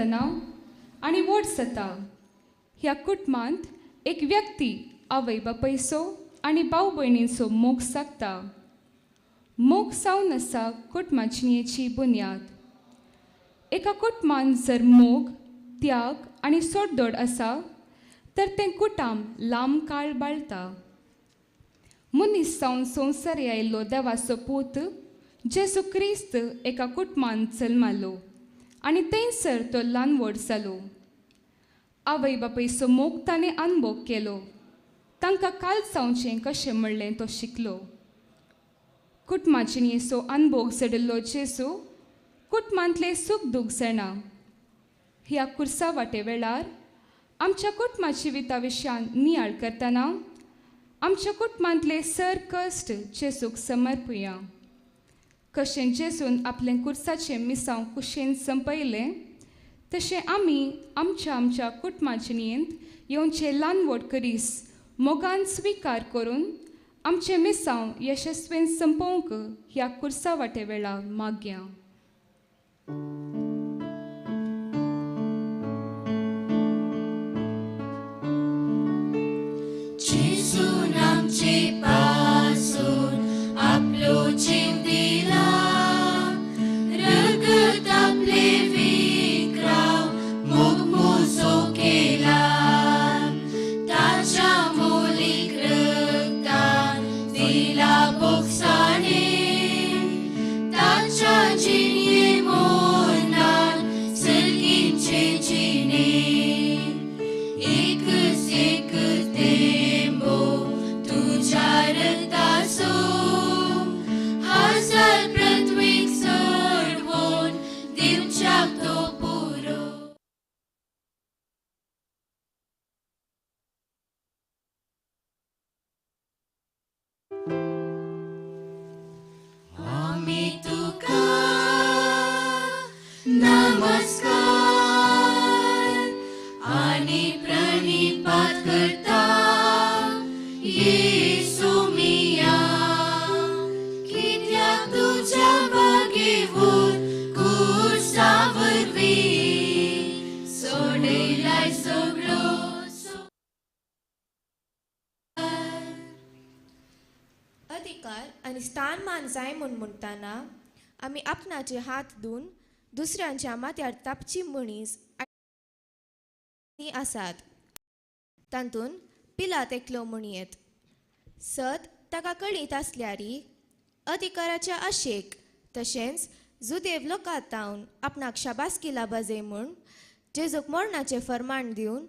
जल्मतना आनी व्हड जाता. ह्या कुटुंबांत एक व्यक्ती आवय बापायचो आनी भाव भयणींचो मोग सागता. मोग जावन आसा कुटुंबा जिणेची बुन्याद. एका कुटुंबांत जर मोग, त्याग आनी सोडदोड आसा तर तें कुटुंब लांब काळ बाळता. मनीस जावन संवसार आयिल्लो देवाचो पूत जेजू क्रिस्त एका कुटुंबांत जल्मालो आनी थंयसर तो ल्हान व्हड जालो. आवय बापायचो मोग ताणें अनभोग केलो. तांकां काल जावचें कशें म्हणलें तो शिकलो. कुटुंबा जिणेचो अनभोग चडिल्लो जेजू कुटुंबांतलें सूख दूख जाणा. ह्या कुर्सा वाटे वेळार आमच्या कुटुंबा जिविता विशयान नियाळ करतना आमच्या कुटुंबांतले सर कश्ट जेजूक समर्पुया. कशें जेजून आपलें कुर्साचें मिसांव कुशेन संपयलें तशें आमी आमच्या आमच्या कुटुंबा जिणेंत येवचें ल्हान व्हड करीस मोगान स्विकार करून आमचें मिसांव यशस्वीन संपोवंक ह्या कुर्सा वाटे वेळार मागया. जेजून आमचे पासून आपलो जीव दिला, रगत आपले विक्राव मोग मोजो केला, ताच्या मोलीक रगतान दिला बोगसाणे, ताच्या जिणे मोनान सर्गींचे जिणे, एकच एक तेंबो तुझ्या रगताचो, हजार पृथ्वीक सोडवून दिवच्याक तो पुरो. आमी तुका नमस्कार आनी प्रणिपात करता येसू मिया, कित्याक तुज्या बागेवून कुर्सा वरवीं सोडयलाय सगळो. अधिकार आनी स्थानमान जाय म्हूण म्हणटाना आमी आपणाचे हात धुवन दुसऱ्यांच्या माथ्यार तापची मनीस आनी आसात. तातूंत पिलात एकलो म्हणयेत. सत ताका कळीत आसल्यारी अधिकाराच्या आशेक तशेंच जुदेव लोकां तावन आपणाक शाबासकी लाबाजय म्हूण जेजूक मरणाचें फर्माण दिवन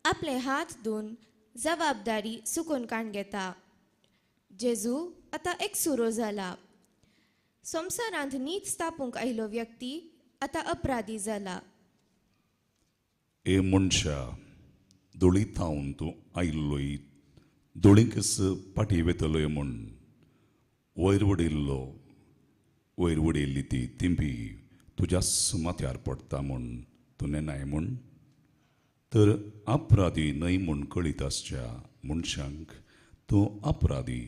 आपले हात धुवन जबाबदारी सुकून काण घेता. जेजू आतां एकसुरो जाला. संवसारांत नीत स्थापूंक आयिल्लो व्यक्ती आतां अपराधी जाला. ए मनशा, धुळीतावन तूं आयिल्लोय, धुळीकच फाटीं वेतलोय म्हूण वयर उडयल्लो, वयर उडयल्ली ती तिंबी तुज्याच माथ्यार पडटा म्हूण तूं नेणाय म्हूण. तर अपराधी न्हय म्हूण कळीत आसच्या मनशांक तूं अपराधी,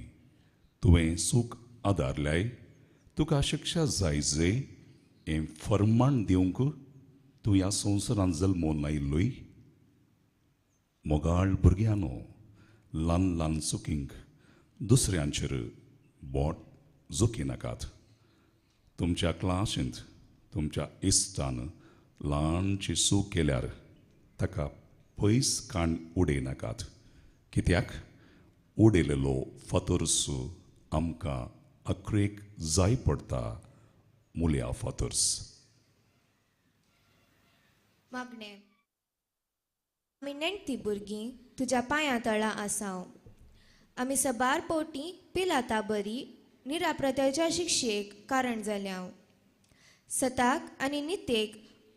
तुवें सूख आदारल्याय, तुका शिक्षा जाय जे हें फर्माण दिवंक तूं ह्या संवसारांत जल्मून आयिल्लोय. मोगाळ भुरग्यांनो, ल्हान ल्हान चुकींक दुसऱ्यांचेर बोट जोकी नाकात. तुमच्या क्लासींत तुमच्या इश्टान ल्हानशी चूक केल्यार ताका पयस काण उडय नाकात, कित्याक उडयलेलो फातर्स आमकां अक्रेक जाय पडटा मुल्या फातर्स. मागणें. आमी नेणटी भुरगीं तुज्या पांयां तळा आसाव. आमी सबार पोटी पिलाता बरी निराप्रताच्या शिक्षेक कारण जाल्याव. सताक आनी नितेक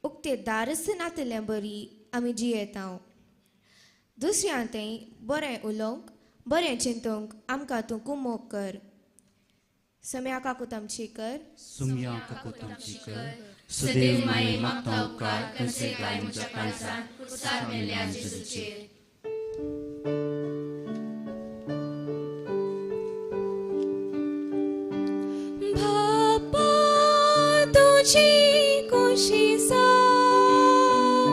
उक्ते दारच नातलें बरी आमी जियेताव. दुसऱ्यां थंय बरें उलोवंक बरें चिंतूंक आमकां तूं कुमोक कर. सम्या काकुतमची कर. सुम्या काकुतमची कर. सुदेव माये मागता उपकार कंसे गाय म्हज्या काळजांत कुर्सार मेल्ल्या जेजूचेर. बापा तुजी कुशी सावन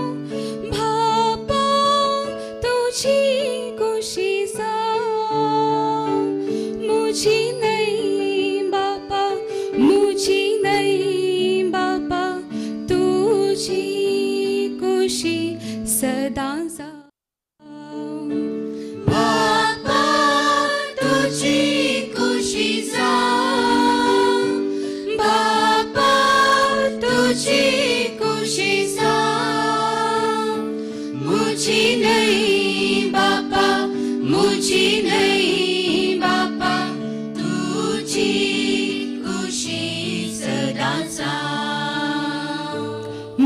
कुशी सदां जा. बापा तुजी कुशी जावं, बापा तुजी कुशी जावं, मुजी न्हय बापा, मुजी न्हय बापा, तुजी कुशी सदां जावं.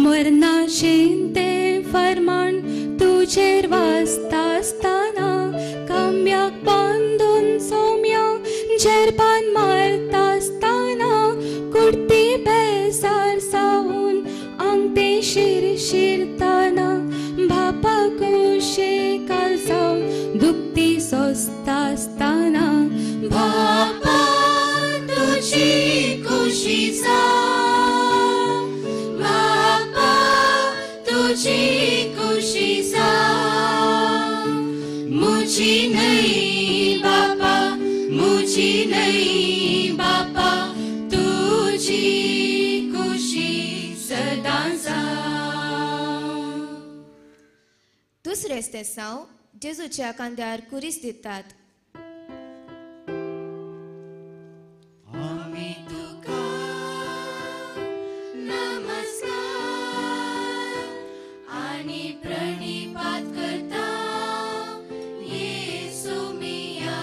मरणाशें तें फरमाण तुजेर वाचता आसतना, काम्याक बांदून सोम्या झेरपान मारता आसतना, कुर्ती बेजार जावन आंगते शिरशिरतना, बापा कुशे कालसांव दुखती सोंसता आसतना, बापा तुजी कुशी जावं, बापा तुजी कुशी जावं, मुजी न्हय बापा, मुजी न्हय बापा, तुजी कुशी सदां जावं. दुसरें तेसांव जेजूच्या कांद्यार कुरीस दितात. आमी तुका नमस्कार आनी प्रणिपात करता येसू मिया,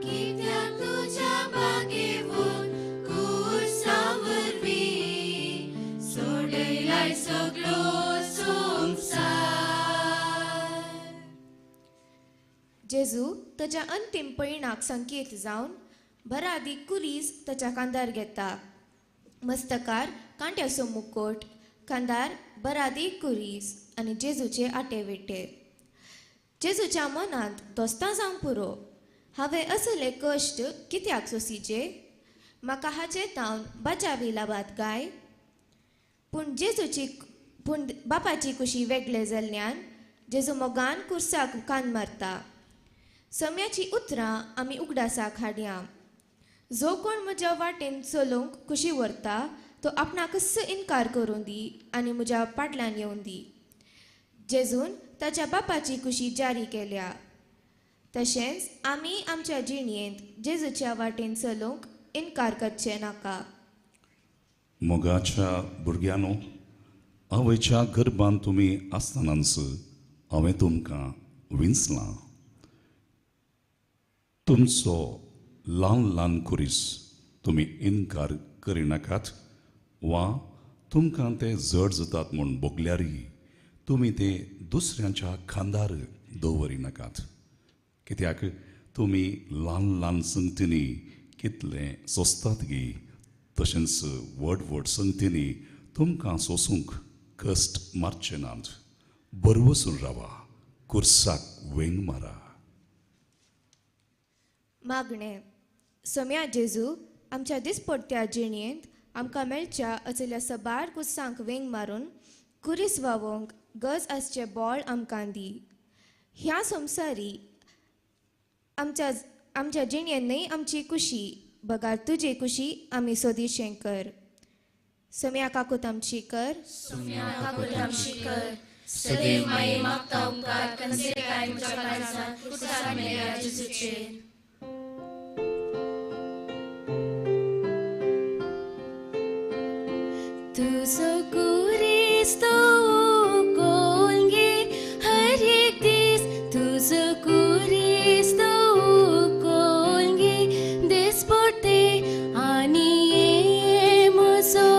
कित्याक तुज्या बागेवून कुर्सा वरवीं सोडयलाय सगळो संवसार. जेजू ताच्या अंतीम पयणाक संकेत जावन बरादी कुरीस ताच्या कांदार घेता. मस्तकार कांट्याचो मुकोट, कांदार बरादी कुरीस आनी जेजूचे आटे विटे. जेजूच्या मनांत दोस्तां जावंक पुरो, हांवें असले कश्ट कित्याक सोंसीचे, म्हाका हाचे तावन बचावी लाभात काय. पूण जेजूची पूण बापाची कुशी वेगळे जाल्ल्यान जेजू मोगान कुर्साक कान मारता. सम्याची उतरां आमी उगडासाक हाडया. जो कोण म्हज्या वाटेन चलोवंक कुशी व्हरता तो आपणाकच इनकार करूं दी आनी म्हज्या पाटल्यान येवन दी. जेजून ताच्या बापाची कुशी जारी केल्या. तशेंच आमी आमच्या जिणयेंत जेजूच्या वाटेन चलोवंक इनकार करचें नाका. मोगाच्या भुरग्यांनो, आवयच्या गर्भान तुमी आसतनाच हांवें तुमकां विंचलां. तुमचो ल्हान ल्हान कुरीस तुमी इनकार करिनाकात वा तुमकां ते जड जातात म्हूण भोगल्यारय तुमी ते दुसऱ्यांच्या खांदार दवरिनाकात. कित्याक तुमी ल्हान ल्हान संगतींनी कितलें सोंसतात गी, तशेंच व्हड व्हड संगतींनी तुमकां सोंसूंक कश्ट मारचे नात. बरवसून रावा, कुर्साक वेंग मारा. मागणें. सम्या जेजू, आमच्या दिसपडत्या जिणयेंत आमकां मेळच्या असल्या सबार कुसांक वेंग मारून कुरीस वावोवंक गज आसचें बळ आमकां दी. ह्या संवसारी आमच्या आमच्या जिणयेंत न्हय आमची कुशी बगार तुजी कुशी आमी सोदीशें कर. सम्या काकूत आमची कर. सोम्या काकूत आमची कर. सदैव माये मागता उपकार कन्सेकाय म्हज्या काळजांत कुर्सार मेल्या जेजूचेर. तुजो कुरीस तो उकोवन घे हर एक दीस, तुजो कुरीस तो उकोवन घे दिसपडटे आनी ये म्हजो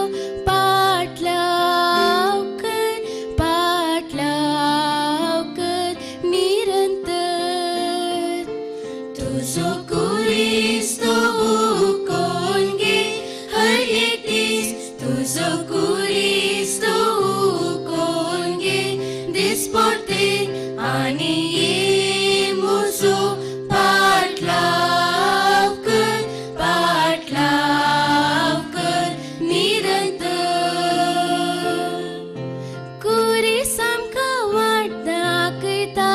पाटलाव कर, पाटलाव कर निरंतर. तुजो कुरीस तो उकोवन घे हर एक दीस, तुजो कुरीस तो उकोवन घे दिसपडटे आनी ये म्हजो पाटलाव कर, पाटलाव कर निरंतर. कुरीस आमकां वाट दाखयता,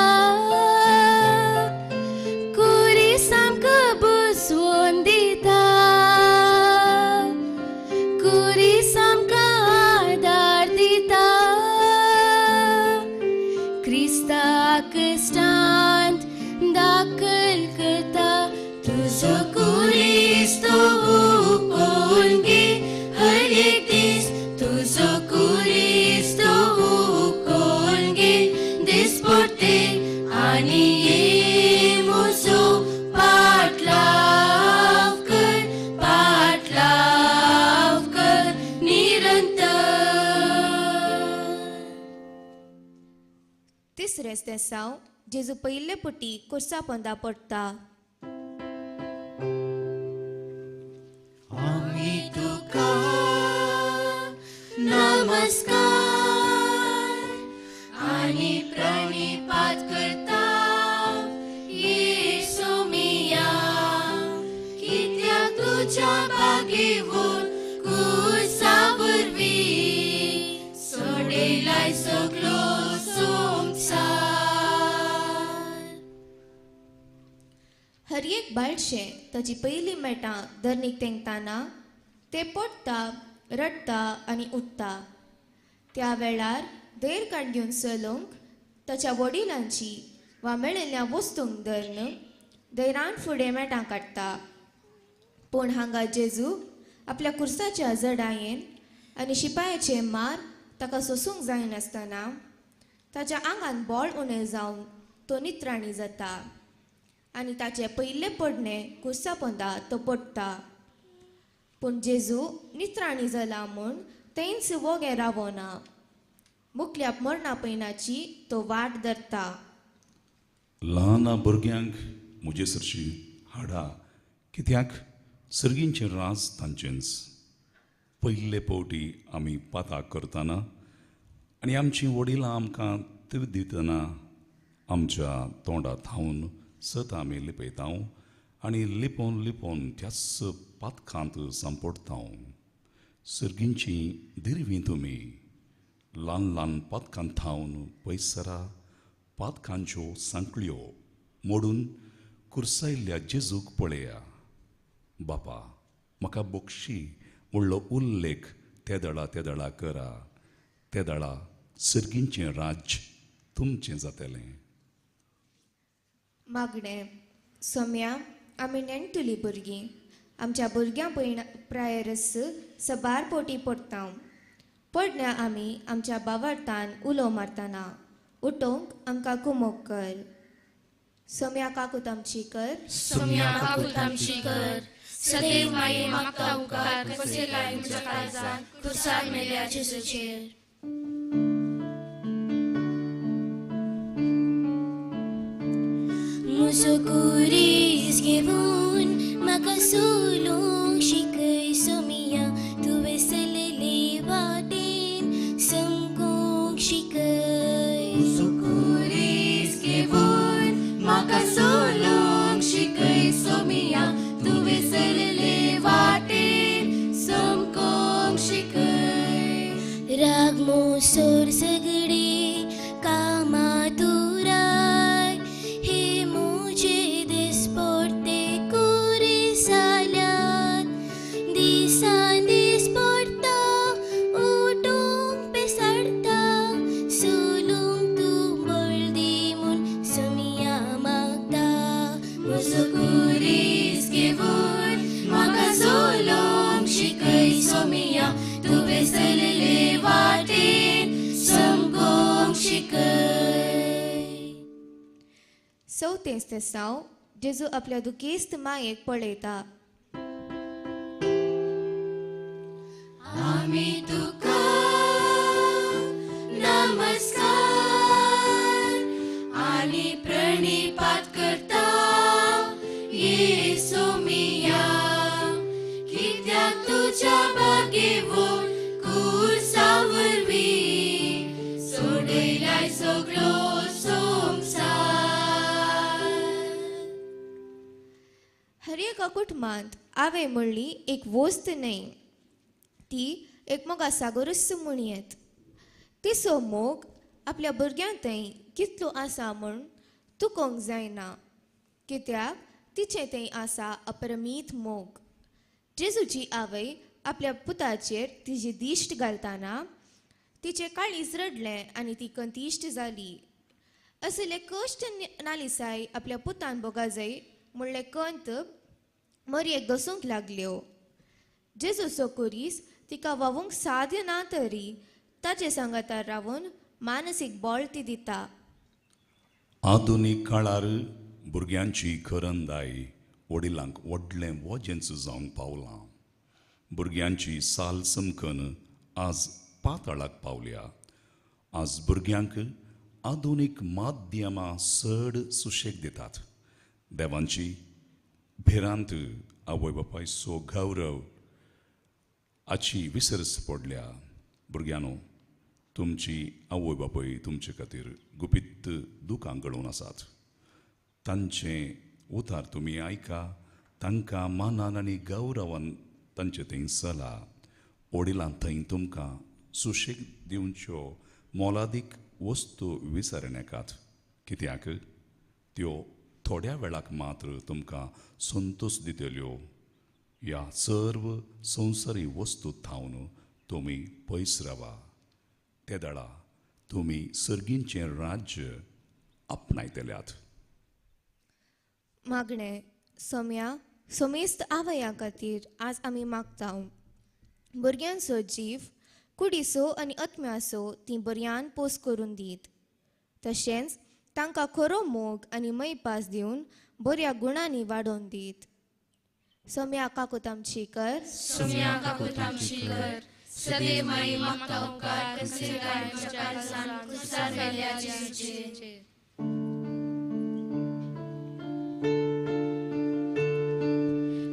कुरीस आमकां बसवून दिता, कुरीस आमकां आदार दिता, तिसरें तेसांव जेजू पयले पटी कुर्सा पोंदा पडटा. आमी तुका नमस्कार आनी प्रणिपात करता येसू मिया, कित्याक तुज्या बागेवून कुर्सा वरवीं सोडयलाय सगलो संवसार. हर एक बाळशें ताची पयलीं मेटां धरणीक तेंकतना तें पडटा, रडटा आनी उठ्ठा. त्या वेळार धैर काड घेवन चलूंक ताच्या वडिलांची वा मेळिल्ल्या वस्तूंक धरून धैरान फुडें मेटां काडटा. पूण हांगा जेजू आपल्या कुर्साच्या जडायेन आनी शिपायाचे मार ताका सोसूंक जायनासतना ताच्या आंगान बोळ उणें जावन तो नित्राणी जाता आनी ताचें पयलें पडणें कुर्सा पोंदा तो पडटा. पूण जेजू नित्राणी जाला म्हूण थंयच वोगें रावना, मुखल्या मरणा पयनाची तो वाट धरता. ल्हान भुरग्यांक म्हजे सरशी हाडा, कित्याक सर्गींचें राज तांचेंच. पयले फावटी आमी पाताक करतना आनी आमचीं वडिलां आमकां ती दितना आमच्या तोंडा थावन सत आमी लिपयता आनी लिपोवन लिपोवन त्याच पातकांत सांपडटा. सर्गींची दिरवीं तुमी ल्हान ल्हान पातकां थावन पयसरा पातकांच्यो सांकळ्यो मोडून कुर्सायल्ल्या जेजूक पळया. बापा म्हाका बक्षी म्हणलो उल्लेख तेदळा तेदळा करा, तेदळा सर्गींचें राज्य तुमचें जातलें. मागणें. सोम्या, आमी नेणटुली भुरगीं आमच्या भुरग्यां प्रायरस सबार पोटी पडटा. पडण्या आमी आमच्या बावडतान उलो मारतना उठोवंक आमकां कुमोक कर. सोम्या काकूत आमची कर. सोम्या काकूत आमची कर. सदैव माये मागता उपकार कसे लाय म्हज्या काळजान कुर्सार मेल्या जेजूचेर. म्हजो कुरीस घेवन म्हाका सोलूंक शिकय सोमिया, तुवें चलयले वाटेन समकूंक शिकय. म्हजो कुरीस घेवन म्हाका सोलूंक शिकय सोमिया, तुवें चलयले वाटेन समकूंक शिकय. राग मोसोर सगळे कामां दुराय, हे म्हजे दिसपडटे कुरीस जाल्यात. दिसान दीस पडटा, उठूंक पेसाडटा, सोलूंक तूं बळ दी म्हूण सोमिया मागता. म्हजो कुरीस घेवन म्हाका सोलूंक शिकय सोमिया, तुवें चलयले वाटेन समकूंक शिकय. चवथें तेसांव जेजू आपल्या दुखेस्त मायेक पळयता. आमी तुका नमस्कार आनी प्रणिपात करता येसू मिया, कित्याक तुज्या बागेवून कुर्सा वरवीं सोडयलाय सगलो संवसार. हर एका कुटुंबांत आवय म्हणली एक वस्त न्हय, ती एक मोगा सागोरच म्हूण येत. तिचो मोग आपल्या भुरग्यां थंय कितलो आसा म्हूण तुकोंक जायना, कित्याक तिचें थंय आसा अपरमीत मोग. जेजूची आवय आपल्या पुताचेर तिजी दिश्ट घालतना तिचें काळीज रडलें आनी ती कंतिश्ट जाली. असले कश्ट नालिसाय आपल्या पुतान भोगा जाय म्हणलें कंत मरयेक दसूंक लागल्यो. जेजूचो कुरीस तिका वावूंक साध्य ना तरी ताचे सांगातार रावून मानसीक बळ ती दिता. आधुनीक काळार भुरग्यांची खरंदाय वडिलांक व्हडलें वजेंच जावंक पावलां. भुरग्यांची साल चमकन आज पातळाक पावल्या. आज भुरग्यांक आधुनीक माध्यमां चड सुशेग दितात. देवांची भिरांत, आवय बापायचो गौरव हाची विसरस पडल्या. भुरग्यांनो, तुमची आवय बापाय तुमचे खातीर गुपीत दुकां गळोवन आसात. तांचें उतार तुमी आयका, तांकां मानान आनी गौरवान तांचे थंय चला. वडिलां थंय तुमकां सुशेग दिवच्यो मोलादीक वस्तू विसरनाकात, कित्याक त्यो थोड्या वेळाक मात्र तुमकां संतोश दितल्यो. ह्या सर्व संवसारी वस्तू थावन तुमी पयस रावा. ते दळा तुमी सर्गींचें राज्य आपणायतल्यात. मागणें सम्या समेस्त आवयां खातीर आज आमी मागता. भुरग्यांचो जीव कुडीचो आनी आत्म्याचो ती बऱ्यान पोस करून दीत, तशेंच तांकां खरो मोग आनी मैपास दिवन बऱ्या गुणांनी वाडोवन दीत. सम्या काकूत आमची कर, सम्या काकूत आमची कर, सदैव माई मागता उपकार कन्सेगाय म्हज्या काळजान क्रुसार मेल्या जेजूचेर.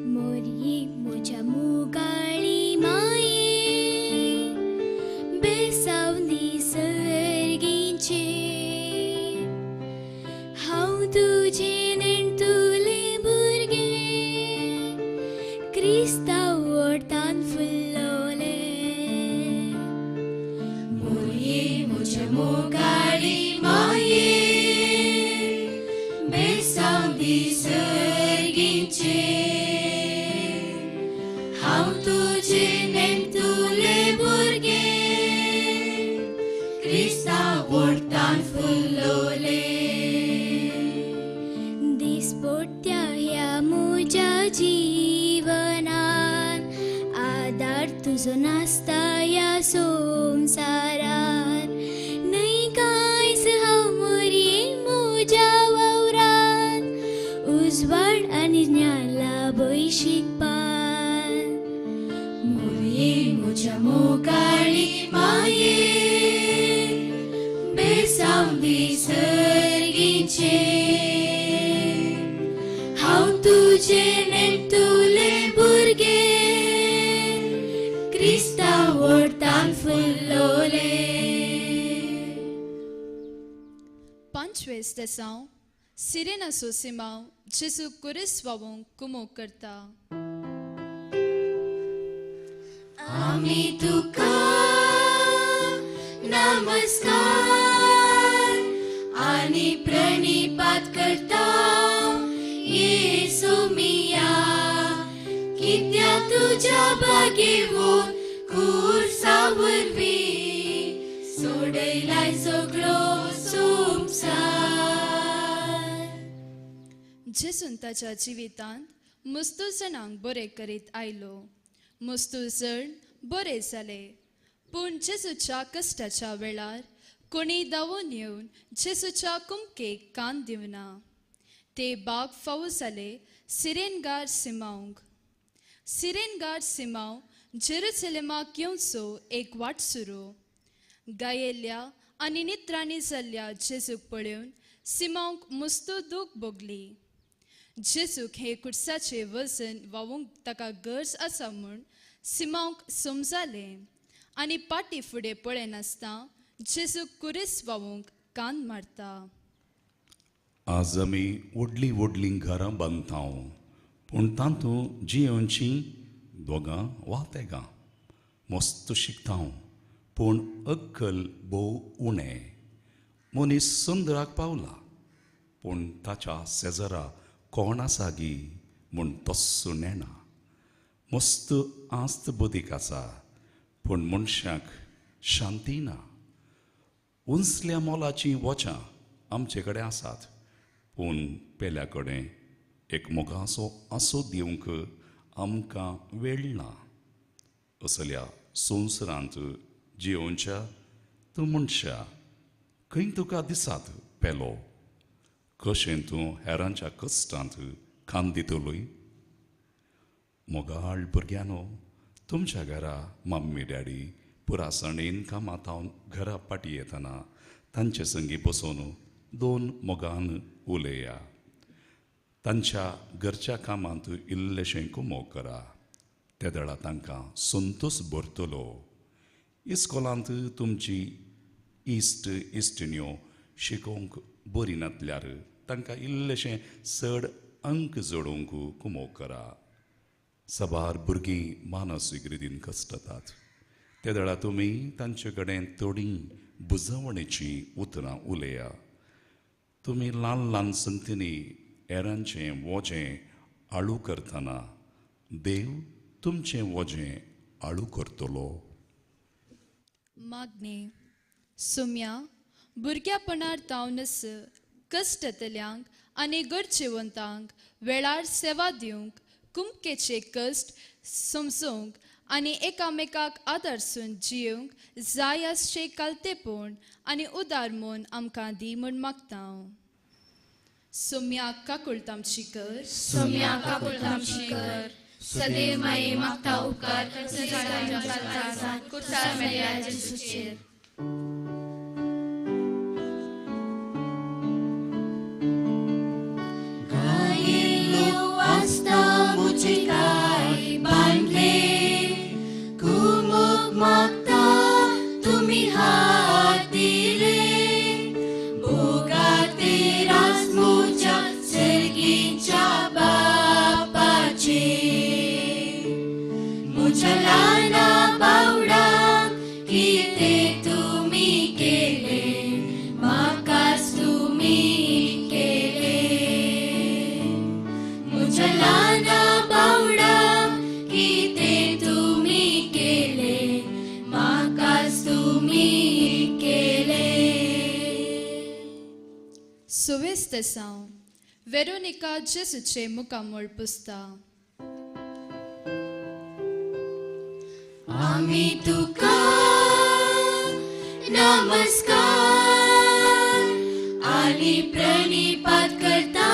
मोरये म्हज्या मुगाळी माये बेसावंदी सर्गींचे, हांव तुजें नेणतुलें भुरगें क्रिस्तांव ओडतान फुल्लोलें. मोरये म्हज्या मोगाळी माये बेसावंदी सर्गींचे, हांव तुजें नेणतुलें भुरगें क्रिस्तांव ओडतान फुल्लोलें. दिसपट्ट्या ह्या म्हज्या जिवनान आदार तुजो नासता ह्या संवसारार, न्हय कांयच हांव मोरये म्हज्या वावरान उजवाड आनी ज्ञान लाभय शिकपाक. मोरये म्हज्या मोगाळी माये बेसावंदी सर्गींचे, हांव तुजें नेणतुलें भुरगें क्रिस्तांव ओडतान फुल्लोलें. पांचवें तेसांव सिरेनाचो सिमांव जेजू कुरीस वावोंक कुमोक करता. आमी तुका नमस्कार आनी प्रणिपात करता येसू मिया, कित्याक तुज्या बागेवून खुर्सा वरवीं सोडयलाय सगळो संवसार. जेजून ताच्या जिवितांत मुस्तू जाणांक बरें करीत आयलो. मुस्तू जण बरे जाले, पूण जेजूच्या कश्टाच्या वेळार कोणी धांवून येवन जेजूच्या कुमकेक कान दिवना. ते बाग फावो जाले सिरेनगार सिमावंक. सिरेनगार सिमांव जेरुसलेमाक येवचो एक वाटसुरो. गायेल्ल्या आनी नित्राणी जाल्ल्या जेजूक पळोवन सिमांवक मुस्तू दूख भोगली. जेजूक हे कुडसाचें वजन वावूंक ताका गरज आसा म्हूण सिमांवक समजालें आनी पाटी फुडें पळयनासतना जेजूक कुरीस वावूंक कान मारता. आज आमी व्हडलीं व्हडलीं घरां बांदता, पूण तातूंत जियेवचीं दोगां वा तेगां. मस्त शिकता पूण अक्कल भोव उणें. मनीस सुंदराक पावला पूण ताच्या शेजरा कोण आसा गी म्हूण तस्सो नेणा. मस्त आस्त बदीक आसा पूण मनशाक शांती ना. उंचल्या मोलाचीं वोचां आमचे कडेन आसात पूण पेल्या कडेन एक मोगाचो आसो दिवंक आमकां वेळ ना. असल्या संवसारांत जियोवच्या तूं मनशा खंय तुका दिसात पेलो, कशें तूं हेरांच्या कश्टांत खान दितलोय. मोगाळ भुरग्यांनो, तुमच्या घरा मम्मी डॅडी पुरासणेन कामांत घरा पाटी येतना तांचे संगी बसोवन दोन मोगान उलया. तांच्या घरच्या कामांत इल्लेशें कुमोक करा. ते वेळा तांकां संतोस भरतलो. इस्कोलांत तुमची इश्ट इश्टिण्यो शिकोवंक बरी नातल्यार तांकां इल्लेशें चड अंक जोडूंक कुमोक करा. साबार भुरगीं मानसीक रितीन कश्टतात. ते वेळा तुमी तांचे कडेन थोडीं बुजवणेचीं उतरां उलया. तुमी ल्हान ल्हान संगतींनी हेरांचें वजें आळू करतना देव तुमचें वजें आळू करतलो. मागणें. सुम्या भुरग्यापणार तावनस कश्टतल्यांक आनी गरजेवंतांक वेळार सेवा दिवंक, कुमकेचे कश्ट समजूंक आनी एकामेकाक आदर्सून जिवंक जाय आसचें कालतेपण आनी उदार म्हूण आमकां दी म्हूण मागता. सोम्या काकुळतामची कर. सोम्या काकुळतामची कर. सदैव माये मागता उपकार कुर्सार मेल्या जेजूचेर. गायिल्लो आसता मुझे काय बांदले कुमोक मागता तुमी हात दिले भोगाते रास मुझ्या सर्गीच्या बापाचे मुझ्या ल्हाना बावडाक कितें तुमी केले म्हाकाच तुमी केले मुझ्या ल्हाना बावडाक कितें तुमी केले म्हाकाच तुमी केले. सुवेस्त साव वेरोनिका जेजूचे मुखामळ पुसता. आमी तुका नमस्कार आनी प्रणिपात करता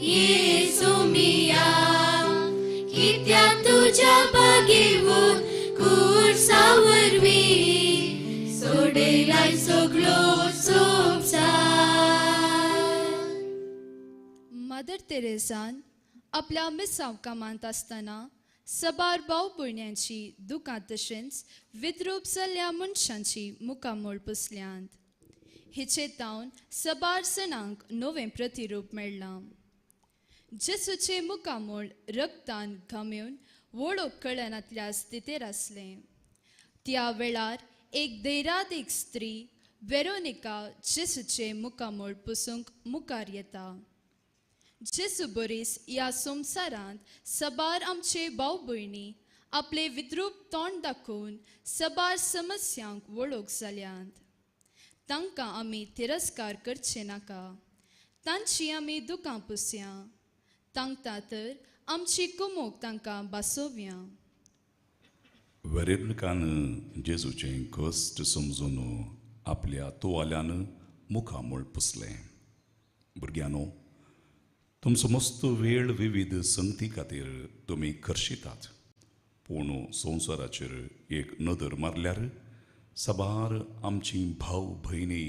येसू मिया कित्याक तुज्या बागेवून कुर्सा वरवीं सोडयलाय सगळो संवसार. मदर तेरेसान आपल्या मिसांव कामांत आसतना सबार भाव भयण्यांची दुकां तशेंच विद्रूप जाल्ल्या मनशांची मुखामळ पुसल्यांत. हिचे तावन सबार जाणांक नवें प्रतिरूप मेळ्ळां. जेजूचें मुखामळ रक्तान घामेवन वळख कळनातल्या स्थितीर आसलें. त्या वेळार एक दैरादीक स्त्री वेरोनिका जेजूचें मुखामळ पुसूंक मुखार येता. जेजू बरीस ह्या संवसारांत सबार आमचे भाव भयणी आपले विद्रूप तोंड दाखोवन सबार समस्यांक वळख जाल्यांत. तांकां आमी तिरस्कार करचे नाका. तांची आमी दुकां पुसया. तांकां तर आमची कुमोक तांकां बासोवया. वेरेनिकान जेजूचें कश्ट समजून आपल्या तुवाल्यान मुखामळ पुसलें. भुरग्यांनो, तुमचो मस्त वेळ विविध संगती खातीर तुमी खर्शितात. पूण संवसाराचेर एक नदर मारल्यार साबार आमची भाव भयणी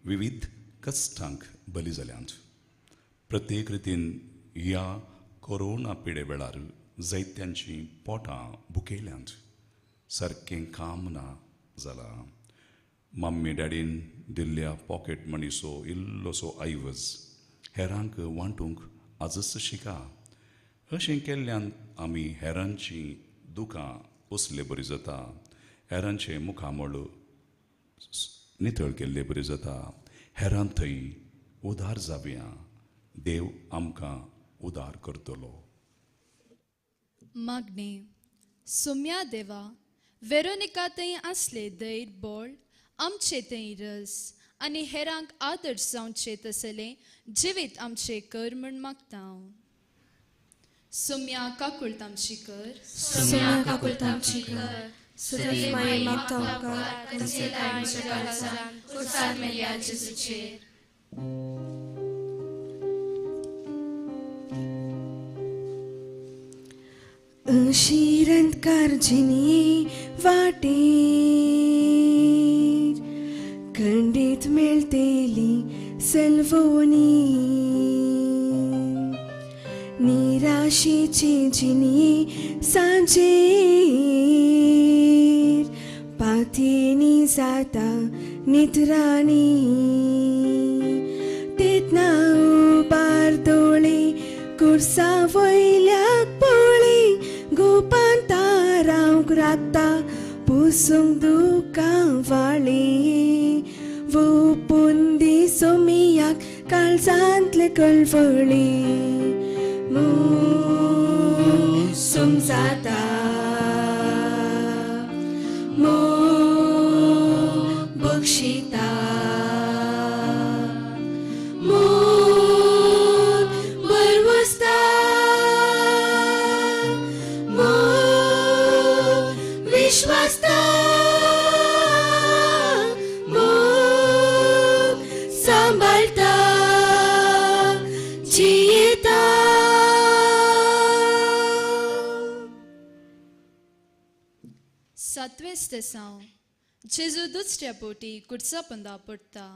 विविध कश्टांक बली जाल्यांत. प्रत्येक रितीन ह्या कोरोना पिडे वेळार जायत्यांचीं पोटां भुकेल्यांत. सारकें काम ना जालां. मम्मी डॅडीन दिल्ल्या पॉकेट मनीचो इल्लोसो ऐवज हेरांक वांटूंक आजच शिका. अशें केल्ल्यान आमी हेरांची दुकां उसले बरी जाता. हेरांचें मुखामळ नितळ केल्ले बरी जाता. हेरां थंय उदार जावया. देव आमकां उदार करतलो. मागणें. सोम्या देवा, वेरोनिका थंय आसले धैर्य बळ आमचे थंय रस आनी हेरांक आदर्श जावचे तसलें जिवीत आमचें कर म्हूण मागता. सोम्या काकुळतामची कर. सोम्या काकुळतामची कर. सदैव माये मागता उपकार तुमच्या काळजान कुर्सार मेल्या जेजूचेर. अशिरंतकारजिनी वाटेर खंडीत मेळटेली सलवणी निराशेची जिणी सांजेर पाथेनी जाता निद्राणी तेतना उबार दोळे कुर्सा वयल्याक पळय गोपान तारांक राखता पुसूंक दुकां वाळी वोपून दी सोमियाक काळजांतले कळवळी मोग समजाता मोग बक्षिता मोग बरवसता मोग विश्वासता मोग सांबाळता जियेता. सातवें स्तेसांव जेजू दुसऱ्या पोटी कुडचा पंदा पडटा.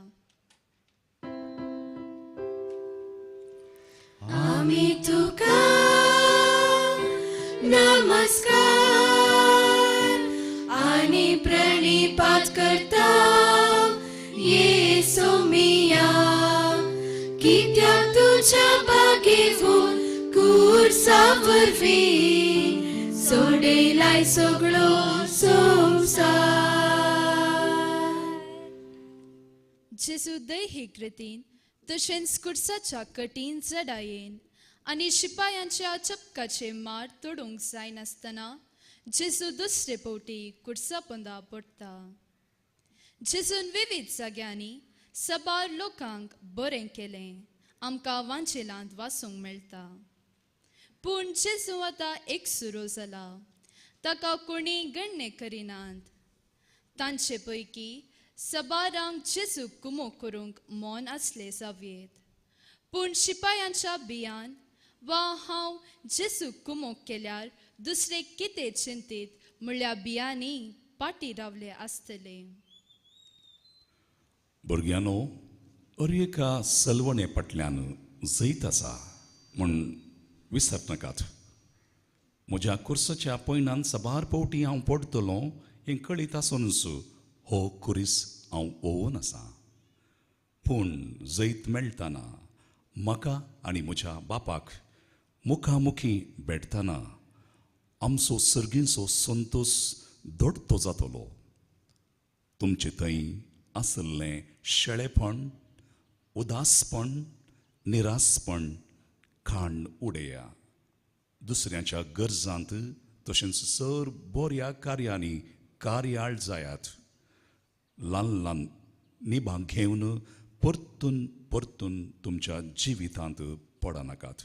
आमी तुका नमस्कार आनी प्रणिपात करता येसू मिया कित्याक तुज्या बागेवून कुर्सा वरवीं सोडयलाय सगळो संवसार. जेजू दैहीक रितीन तशेंच कुडसाच्या कठीण जडायेन आनी शिपायांच्या चपकाचे मार तोडूंक जायनासतना जेजू दुसरे पवटी कुडसा पंदा पडटा. जेजून विविध जाग्यांनी सबार लोकांक बरें केलें आमकां वांचेलांत वाचूंक मेळटा. पूण जेजू आतां एकसुरो जाला, ताका कोणी गण्य करिनात. तांचे पैकी सबारांक जेजूक कुमो करूंक मौन आसलें जावयेत, पूण शिपायांच्या बियान वा हांव जेजूक कुमोक केल्यार दुसरे कितें चिंतीत म्हणल्यार बियांनी पाटी रावले आसतले. भुरग्यांनो, अर एका सलवणे फाटल्यान जैत आसा म्हूण विसरनाकात. म्हज्या कुर्साच्या पयणान साबार पवटी हांव पडटलो हें कळीत आसुनूच हो कुरीस हांव ओवन आसा. पूण जैत मेळटना म्हाका आनी म्हज्या बापाक मुखामुखी भेटतना आमचो सर्गींचो संतोश दोडतो जातलो. तुमचे थंय आशिल्लें शेळेपण, उदासपण, निरासपण खाण उडया. दुसऱ्यांच्या गरजांत तशेंच सर बऱ्या कार्यांनी कार्याळ जायात. ल्हान ल्हान निभां घेवन परतून परतून तुमच्या जिवितांत पडनाकात.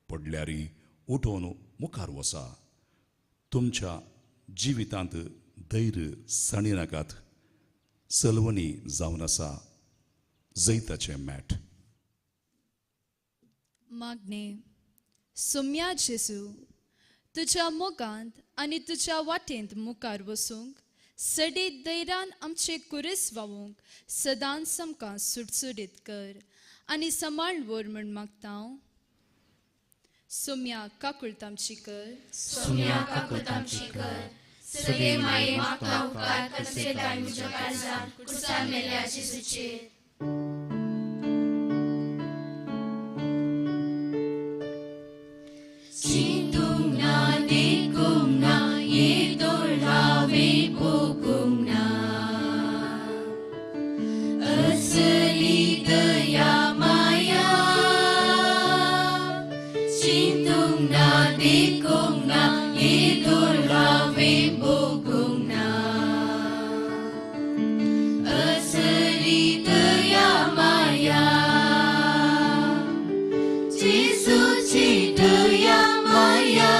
पडल्यारी उठोवन मुखार वसा. तुमच्या जिवितांत धैर्य साणिनाकात. सलवणी जावन आसा जैताचें मॅट. मागणें. सोम्या जेजू, तुज्या मोगांत आनी तुज्या वाटेंत मुखार वसूंक सडीत धैर्यान आमचे कुरीस वावूंक सदांच आमकां सुटसुटीत कर आनी सांबाळ व्हर म्हूण मागता. सोम्या काकुळट आमची कर. सोम्या काकुळट आमची कर. सदैव माये मागता उपकार कसेताय म्हज्या काळजांत कुर्सार मेल्या जेजूचेर. चिंतूंक ना देखूंक ना येदोळ हांवें भोगूंक ना असली दया माया. चिंतूंक ना देखूंक ना येदोळ हांवें भोगूंक ना असली दया माया. जेजूची दया माया,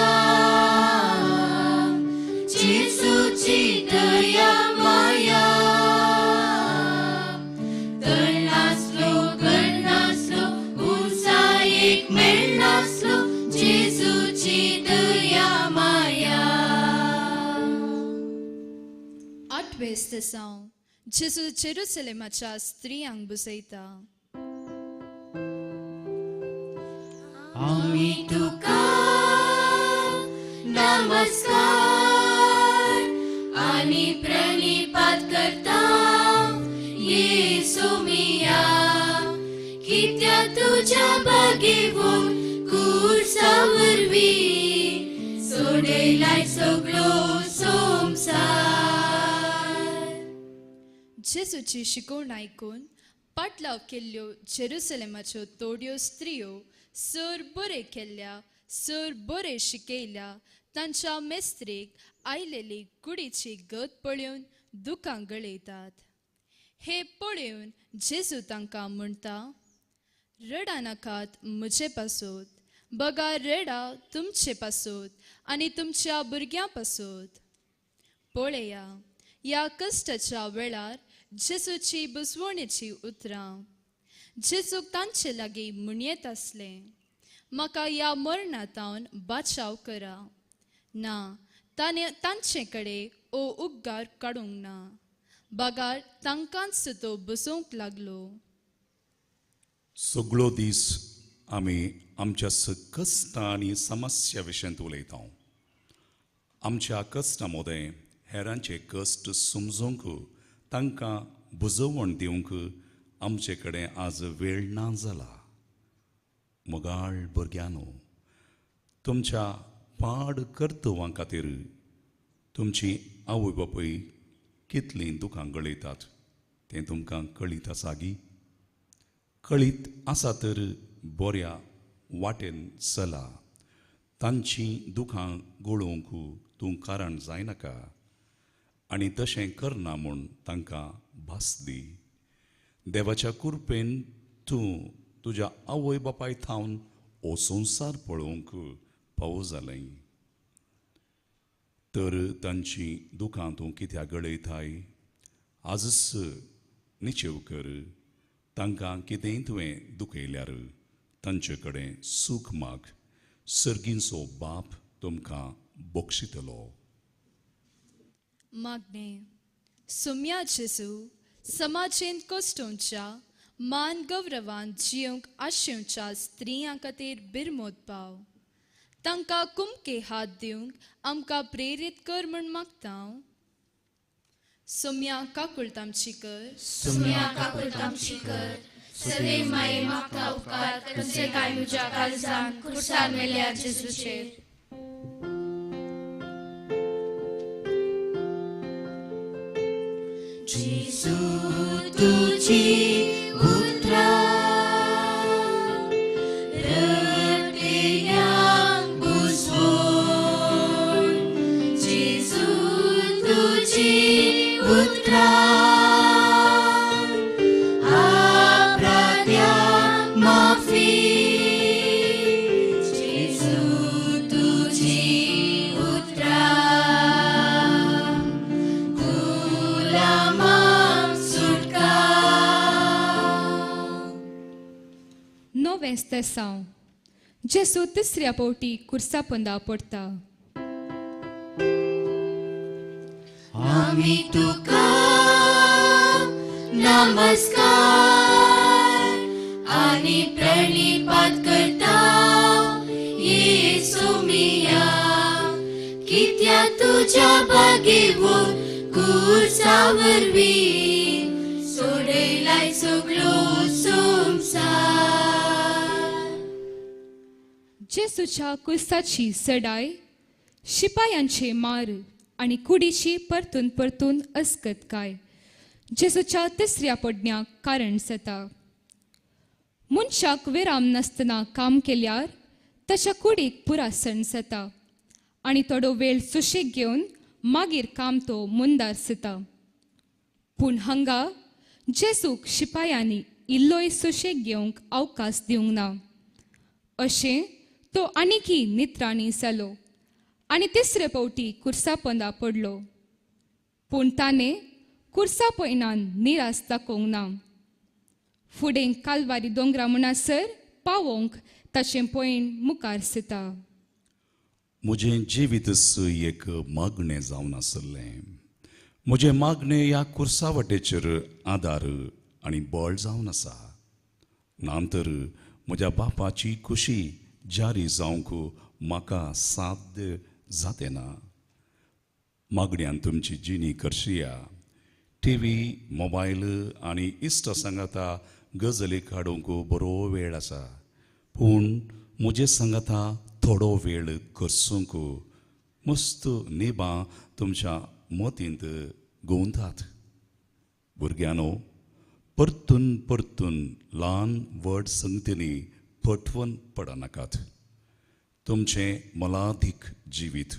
जेजूची दया माया. तळनासलो गळनासलो उंचायेक मेळनासलो जेजूची दया माया. आठवें स्तेसांव जेजू जेरुसलेमाच्या स्त्रियांक बुजयता. आमी तुका नमस्कार आनी प्रणिपात करता येसू मिया, कित्याक तुज्या बागेवून कुर्सा वरवीं सोडयलाय सगळो संवसार. जेजूची शिकवण आयकून पाटलाव केल्ल्यो जेरुसलेमाच्यो थोड्यो स्त्रियो सर बरें केल्ल्या, सर बरें शिकयल्या तांच्या मेस्त्रीक आयलेली कुडीची गत पळोवन दुकां गळयतात. हे पळोवन जेजू तांकां म्हणटा, रडा नाकात म्हजे पासत, बगा रडा तुमचे पासत आनी तुमच्या भुरग्यां पासत. पळया ह्या कश्टाच्या वेळार जेजूची बुजवणेची उतरां. जेजूक तांचे लागीं म्हणयेत आसलें, म्हाका ह्या मरणांतावन बाचाव करा. ना, ताणें तांचे कडेन ओ उद्गार काडूंक ना, बगार तांकांच तो बसोवंक लागलो. सगळो दीस आमी आमच्या कश्टां आनी समस्या विशयांत उलयता. आमच्या कश्टां मदें हेरांचे कश्ट समजूंक, तांकां बुजवण दिवंक आमचे कडेन आज वेळ ना जाला. मोगाळ भुरग्यांनो, तुमच्या पाड कर्तव्यां खातीर तुमची आवय बापूय कितलीं दुकां गळयतात तें तुमकां कळीत आसा गी? कळीत आसा तर बऱ्या वाटेन चला, तांची दुकां गळोवंक तूं कारण जायनाका आनी तशें करना म्हूण तांकां भास दी. देवाच्या कृपेन तूं तुज्या आवय बापाय थावन हो संवसार पळोवंक फावो जालें तर तांची दुकां तूं कित्याक गळयताय? आजच निचेव कर, तांकां कितेंय तुवें दुखयल्यार तांचे कडेन सूख माग, सर्गींचो बाप तुमकां बक्षितलो. मागणें. सुम्या जेजू, समाजेंत कोश्टोवच्या मान गौरवान जियोंक आशेवच्या स्त्रियां खातीर बिरमोत पाव. तांकां कुमके हात दिवंक आमकां प्रेरीत कर म्हूण मागता. सोम्या काकुळतामची कर, सोम्या काकुळतामची कर, सदैव माये मागता उपकार तुमचे काय म्हज्या काळजान कुर्सार मेल्या जेजूचेर. जेजू तुजी उतरां रडल्यांक बुजवण, जेजू तुजी उतरां अपराध्यांक माफी, जेजू तुजी उतरां गुलामांक सुटका. नवें तेसांव. जेजू तिसऱ्या पावटी कुर्सा पोंदा पडटा. आमी तुका नमस्कार आनी प्रणिपात करता येसू मिया, कित्याक तुज्या बागेवून कुर्सा वरवीं सोडयलाय सगळो संवसार. जेजूच्या कुर्साची सडाय, शिपायांचे मार आनी कुडीची परतून परतून अस्कत काय जेजूच्या तिसऱ्या पडण्याक कारण जाता. मनशाक विराम नासतना काम केल्यार ताच्या कुडीक पुरासण जाता आनी थोडो वेळ सुशेग घेवन मागीर काम तो मुंदार जाता. पूण हांगा जेजूक शिपायांनी इल्लोय सुशेग घेवंक अवकाश दिवंक ना. अशें तो आनीकी नित्राणी जालो आनी तिसरे पावटी कुर्सा पोंदा पडलो. पूण ताणें कुर्सा पयनान निरास दाखोवंक ना. फुडें कालवारी दोंगरा म्हणसर पावोवंक ताचें पयण मुखार जाता. म्हजें जिवीतच एक मागणें जावन आसलें. म्हजें मागणें ह्या कुर्सा वाटेचेर आदार आनी बळ जावन आसा. नातर म्हज्या बापाची खुशी जारी जावंक म्हाका साध्य जातें ना. मागण्यान तुमची जिणी करशिया. टिवी, मोबायल आनी इश्ट सांगाता गजली काडूंक बरो वेळ आसा, पूण म्हजे सांगाता थोडो वेळ करसूंक मस्त नेबां तुमच्या मतींत गोंवतात. भुरग्यांनो, परतून परतून ल्हान व्हड संगतींनी फटवून पडनाकात. तुमचें मोलादीक जिवीत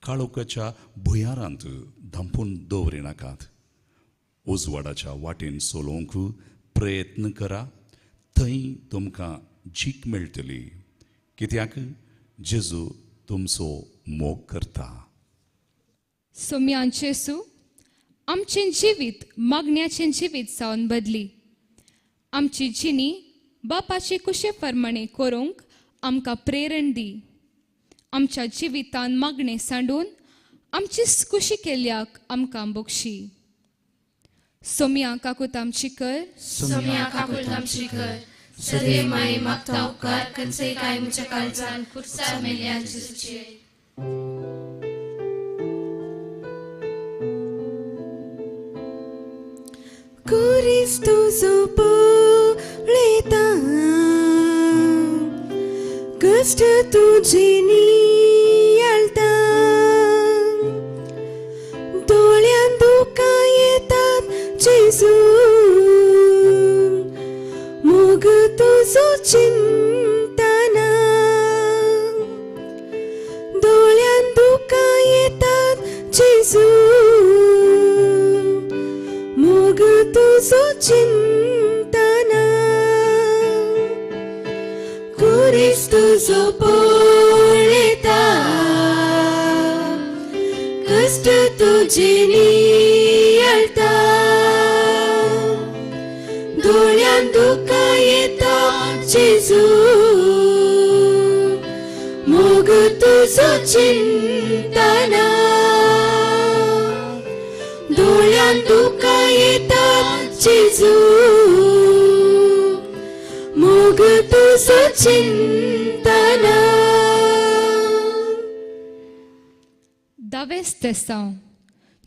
काळोखाच्या भुंयारांत धांपून दवरिनाकात. उजवाडाच्या वाटेन चलोवंक प्रयत्न करा, थंय तुमकां जीक मेळटली, कित्याक जेजू तुमचो मोग करता. सोम्यान जेजू आमचें जिवीत मागण्याचें जिवीत जावन बदली. आमची जिणी बापाचे कुशे फरमाणे करूंक आमकां प्रेरण दी. आमच्या जिवितान मागणें सांडून आमची कुशी केल्ल्याक आमकां बक्षी. सोम्या काकूत आमची कर. सोम्या काकूत आमची कर. सदैव माये मागता उपकार खंयचेय काय म्हज्या काळजान कुर्सार मेल्ल्या जेजूचे. कुरीस तुजो पळयता, कश्ट तुजे नियाळटा, दोळ्यान दुकां येतात जेजू, मोग तुजो चिंतना, दोळ्यान दुकां येतात जेजू, मोग तुजो चिंतना, कुरीस तुजो पळयता, कश्ट तुजे नियाळटा, दोळ्यान दुकां येता जेजू, मोग तुजो चिंतना, दोळ्यान दुकां येता जेजू, मोग तुजो चिंतना. दावेस तेसांव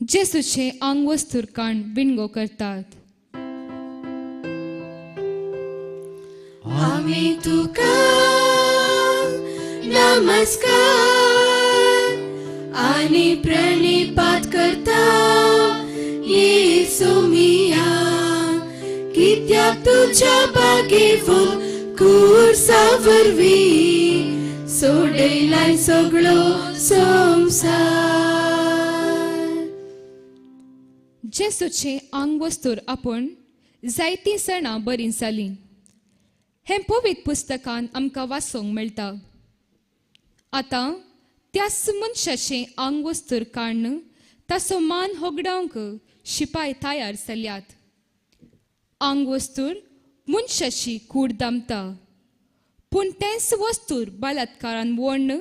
जेजूचें आंगवस्तूर काण विणगो करतात. आमी तुका नमस्कार आनी प्रणिपात करता येसू मिया, कित्याक तुज्या बागेवून कुर्सा वरवीं सोडयलाय सगळो संवसार. जेजूचें आंगवस्तूर आपूण जायतीं सणां बरीं जालीं हें पवित्र पुस्तकान आमकां वाचूंक मेळटा. आतां त्याच मनशाचें आंगवस्तूर काडून ताचो मान होगडावंक शिपाय तयार जाल्यात. आंगवस्तूर मनशाची कूड दामता, पूण तेंच वस्तूर बलात्कारान वोण्ण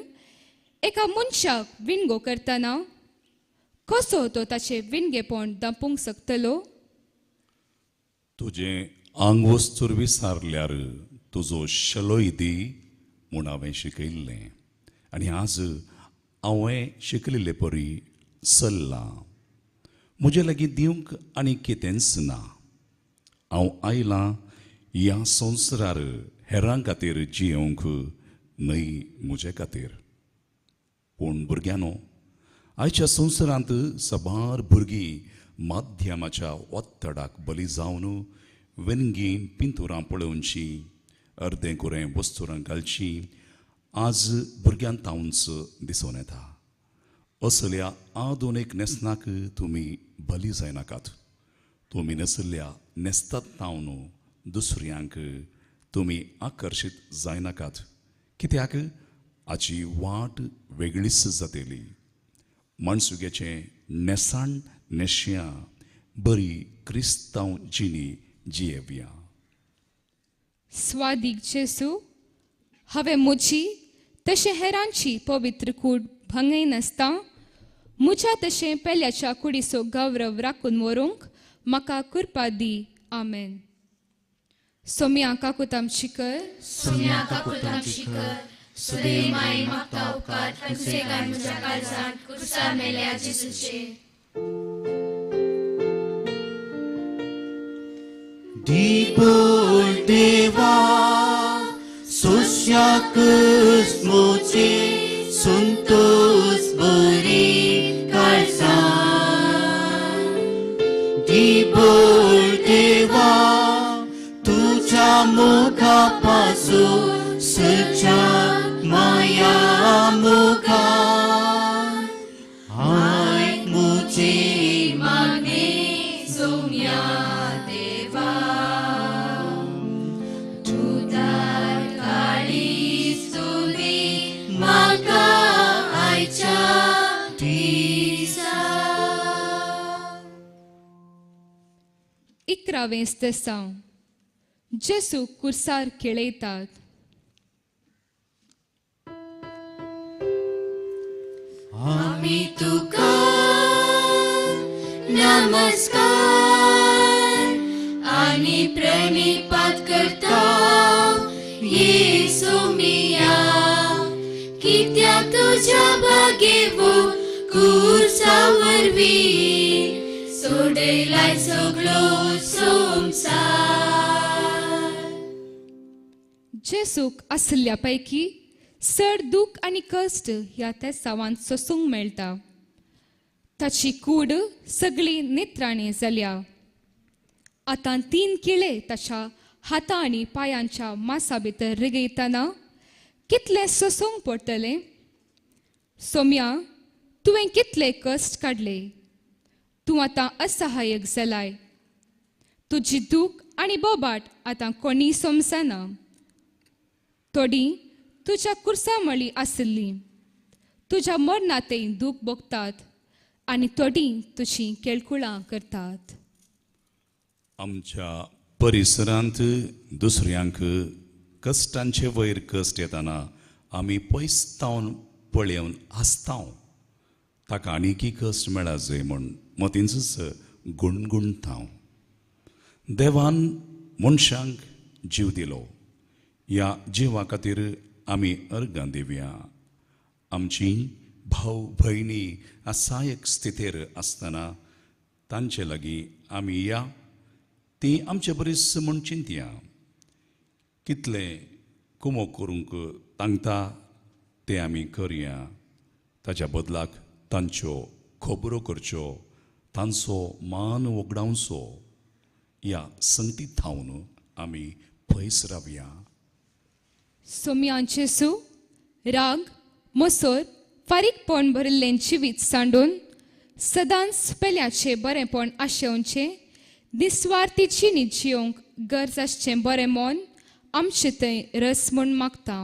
एका मनशाक विणगो करतना कसो तो ताचें विणगेपण दांपूंक शकतलो? तुजें आंगवस्तूर विसारल्यार तुजो शलोय दी म्हूण हांवें शिकयल्लें आनी आज हांवें शिकयल्ले परी चल्लां. म्हजे लागीं दिवंक आनी कितेंच ना. हांव आयलां ह्या संवसारार हेरां खातीर जियेवंक न्हय म्हजे खातीर. पूण भुरग्यांनो, आयच्या संवसारांत साबार भुरगीं माध्यमाच्या ओत्तडाक बली जावन वेंगी पिंतुरां पळोवची, अर्दें कुरें वस्तुरां घालची आज भुरग्यांत तावंच दिसून येता. असल्या आधुनीक न्हेसणाक तुमी बली जायनाकात. तुमी न्हेसल्या न्हेसतात तावन दुसऱ्यांक तुमी आकर्शीत जायनाकात, कित्याक हाची वाट वेगळीच जातली. माणसुग्याचें न्हेसाण न्हेसया, बरी क्रिस्तांव जिणी जियेवया. स्वादीक जेजू, हांवें म्हजी तशें हेरांची पवित्र कूड भंगयनासतना मुच्या तशें पेल्याच्या कुडीचो गौरव राखून व्हरूंक म्हाका कृपा दी. आमेन. सोम्या काकूत आमची कर. सोम्या काकूत आमची कर. सुदेव माये मागता उपकार तुमचे म्हज्या काळजान कुर्सा मेल्या जेजूचे. दीपोल देवा सोश्याक मोचे संतोष बरी काळजान. दीपोल देवा तुझ्या मुखापासून सच्या माया मुखान आयक मुझे मागणे सोम्या देवा. उदार काळीज तुमी म्हाका आयच्या दिसा. 11वें स्तेसांव. जेसू कुर्सार खेळयतात. आमी तुका नमस्कार आनी प्रणिपात करता येसू मिया, कित्याक तुज्या बागेवो कुर्सा वरवीं सोडयलाय सगळो संवसार. जेसूक आसल्या पैकी चड दूख आनी कश्ट ह्या तेसावान सोसूंक मेळटा. ताची कूड सगळी नित्राणी जाल्या. आतां 3 किळे ताच्या हाता आनी पांयांच्या मासा भितर रिगयतना कितलें सोसूंक पडटलें. सोम्या, तुवें कितले कश्ट काडले. तूं आतां असहायक जालाय. तुजी दूख आनी बोबाट आतां कोणी समजना. थोडीं तुज्या कुर्सा मळी आशिल्ली तुज्या मरणांतय दूख भोगतात आनी थोडीं तुजी केळकुळां करतात. आमच्या परिसरांत दुसऱ्यांक कश्टांचे वयर कश्ट येतना आमी पयस तावन पळोवन हांसता. ताका आनीकी कश्ट मेळा जाय म्हूण मतींचच गुणगुणता. देवान मनशांक जीव दिलो. ह्या जिवा खातीर आमी अर्गां दिवया. आमची भाव भयणी असहायक स्थितीर आसतना तांचे लागीं आमी या ती आमचे बरीच म्हूण चिंतया. कितले कुमो करूंक तांकता ते आमी करया. ताच्या बदलाक तांच्यो खबरो करच्यो, तांचो मान वगडावचो. ह्या संगती थावन आमी पयस रावया. सोम्या जेसू, राग मोसोर फारीकपण भरिल्लें जिवीत सांडून सदांच पेल्याचें बरेंपण आशेवचें निस्वार्थी जिणी जियोंक गरज आसचें बरें मन आमचे थंय रस म्हूण मागता.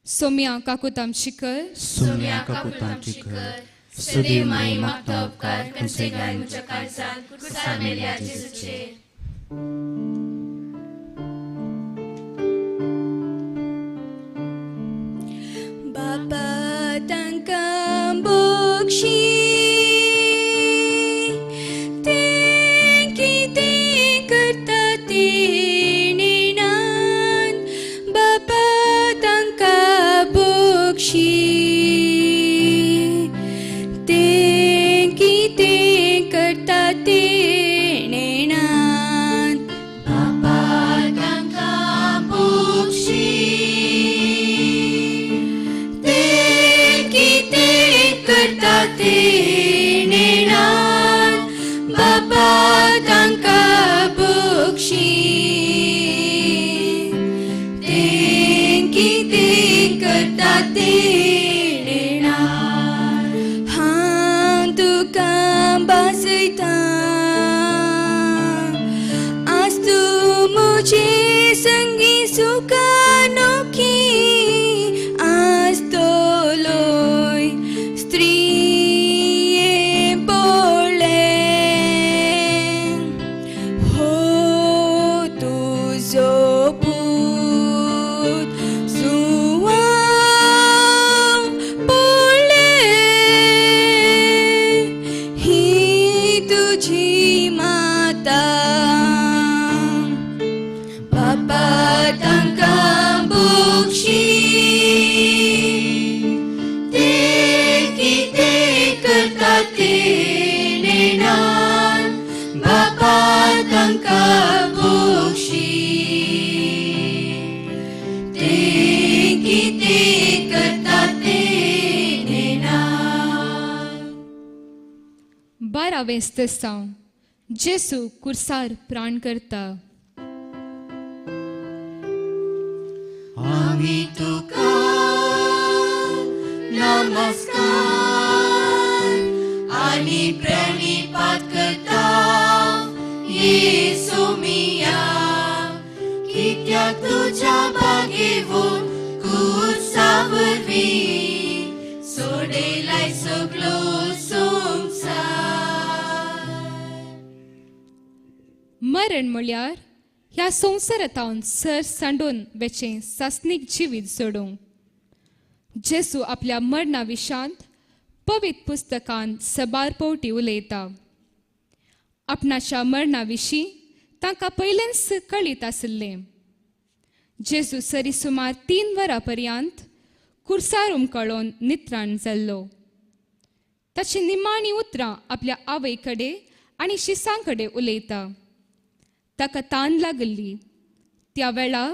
सोम्या काकूत आमची कर. सोम्या काकूत आमची कर. सुदेव माये मागता उपकार तुमचे गाय म्हज्या काळजान कुर्सा मेल्या जेजूचे. बापा तांकां बक्षी ते कितें करता ते नेणान. बापा तांकां बक्षी ते कितें करता ते नेणान. बापा तांकां बक्षी करता ते नेणान. बापा तांकां बक्षी ते कितें करता ते नेणान. हांव तुका भासयता आज तूं म्हजे संगी सुखानोखी आसतलोय. स्त्रिये बोले हो तुजो पूत सुवाव पळय. तेरावें स्तेसांव जेसू कुर्सार प्राण करता. आमी तुका नमस्कार आनी प्रणिपात करता येसू मिया, कित्याक तुज्या बागेवून कुर्सा वरवीं सोडयलाय सगळो संवसार. मरण म्हळ्यार ह्या संवसारांत सर सांडून वेचें सासणीक जिवीत जोडूंक. जेसू आपल्या मरणा विशांत पवित्र पुस्तकांत सबार पवटी उलयता. आपणाच्या मरणा विशीं तांकां पयलेंच कळीत आशिल्लें. जेजू सरी सुमार 3 वरां पर्यंत कुर्सार उमकळोन नित्राण जाल्लो. ताची निमाणी उतरां आपल्या आवय कडेन आनी शिसां कडेन उलयता. ताका तान लागली. त्या वेळा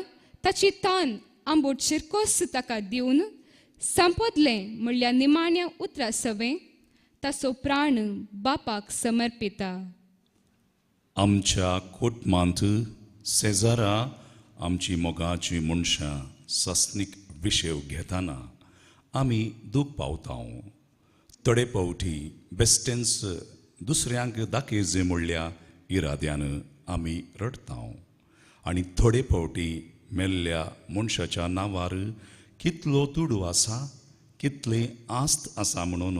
ताची तान आंबोट शिरकोस ताका दिवन संपदलें म्हणल्यार निमाण्या उतरा सवें ताचो प्राण बापाक समर्पिता. आमच्या कुटुंबांत शेजारा आमची मोगाची मनशां सासणीक विशेव घेतना आमी दूख पावता. थोडे फावटी बेस्टेंस दुसऱ्यांक दाखयजे म्हणल्या इराद्यान आमी रडता आनी थोडे फावटी मेल्ल्या मनशाच्या नांवार कितलो दुडू आसा, कितली आस्त आसा म्हणून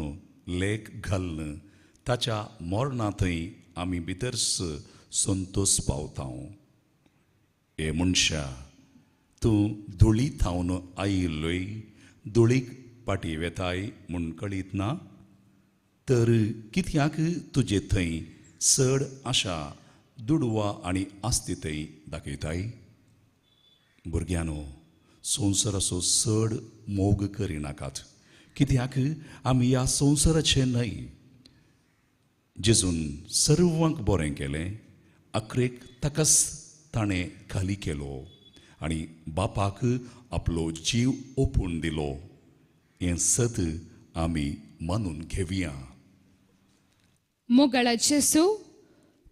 लेख घालून ताच्या मरणांतय आमी भितर संतोष पावता. ए मनशा, तूं धुळी थावन आयिल्लोय, धुळीक पाटी वेताय म्हूण कळीत ना तर कित्याक तुजे थंय चड आशा दुडवा आनी आस्ती थंय दाखयताय? भुरग्यांनो, संवसाराचो चड मोग करिनाकात, कित्याक आमी ह्या संवसाराचे न्हय. जेजून सर्वांक बरें केलें, अखरेक ताकाच ताणें खाली केलो आनी बापाक आपलो जीव ओपून दिलो. हें सत आमी मानून घेवया. मोगाळा जेजू,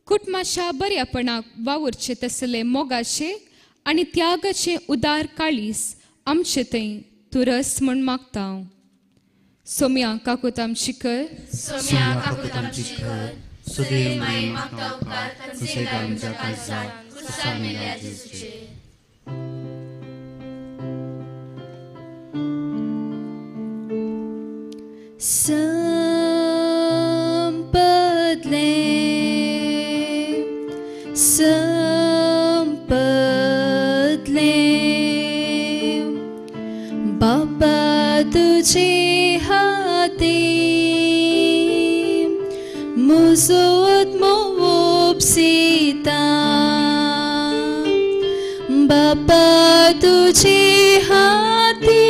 कुटुंबाच्या बऱ्यापणाक वावुरचे तसले मोगाचे आनी त्यागाचे उदार काळीस आमचे थंय तुरस म्हूण मागता. सोम्या काकूत आमची कर. सोम्या काकूत आमची कर. सुदेव माये मागता उपकार कन्सेगाय म्हज्या काळजाक कुर्सार मेल्या जेजूचे. संपदलें संपदलें बापा तुझे हाती मुजोत मोपसिता, बापा तुझे हाती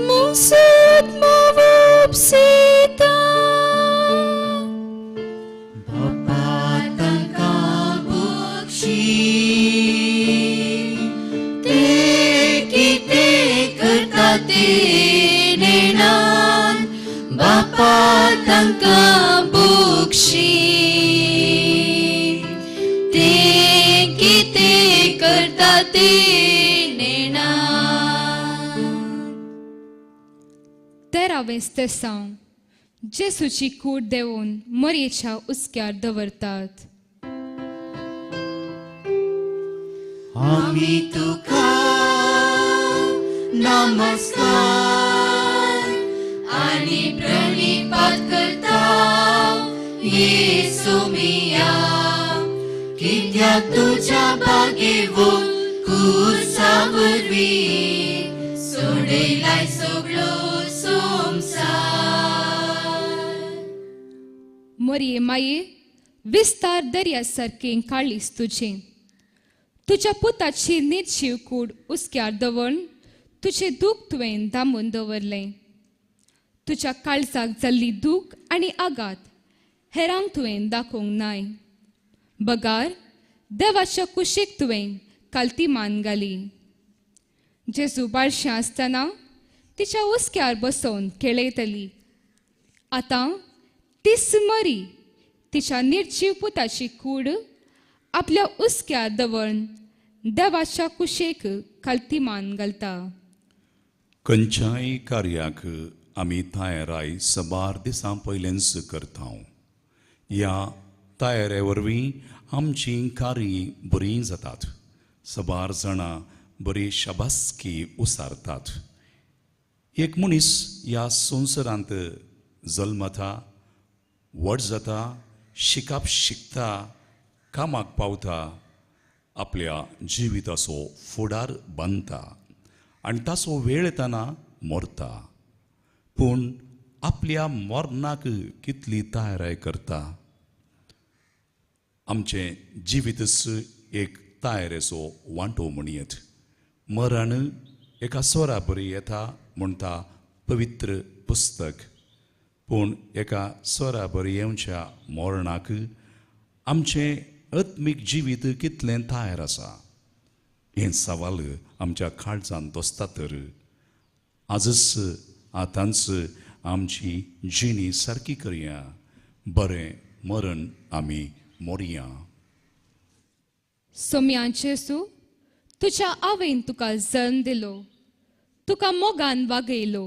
मुजोत मोपसिता. बापा तांकां बक्षी ते कितें करता ते नेणान, बापा तांकां बक्षी ते कितें करता ते नेणान. तेरावें स्तेसांव जेसूची कूड देवून मरयेच्या उस्क्यार दवरतात. आमी तुका नमस्कार आनी प्रणिपात करता येसू मिया, कित्याक तुज्या बागेवून कुर्सा वरवीं सोडयलाय सगळो संवसार. मरये माये, विस्तार दर्या सारकें काळीस तुजें. तुज्या पुताची निर्जीव कूड उस्क्यार दवरून तुजें दूख तुवें दामून दवरलें. तुज्या काळजाक जाल्ली दूख आनी आघात हेरांक तुवें दाखोवंक नाय. बगार देवाच्या कुशीक तुवें कालती मान घाली. जेजू बाळशें आसतना तिच्या उस्क्यार बसोवन खेळयतली. आतां तीस मरी तिच्या निर्जीव पुताची कूड आपल्या उसक्या दवळन देवाच्या कुशेक खालती मान घालता. खंयच्याय कार्याक आमी तयाराय सबार दिसां पयलेंच करता. ह्या तयारे वरवीं आमचीं कार्यां बरीं जातात. सबार जाणां बरी शाबासकी उसारतात. एक मनीस ह्या संवसारांत जल्मता, व्हड जाता, शिकप शिकता, कामाक पावता, आपल्या जिविताचो फुडार बांदता आनी ताचो वेळ येतना मरता. पूण आपल्या मरणाक कितली तयाराय करता? आमचें जिवीतच एक तयारेचो वांटो म्हणयेत. मरण एका स्वरा बरी येता म्हणटा पवित्र पुस्तक. पूण एका स्वरा बरी येवच्या मरणाक आमचें आत्मीक जिवीत कितलें तयार आसा हें सवाल आमच्या काळजान दोसता. तर आजच आतांच आमची जिणी सारकी करया, बरें मरण आमी मोरया. सोम्या जेजू, तुज्या आवयन तुका जल्म दिलो, तुका मोगान वागयलो,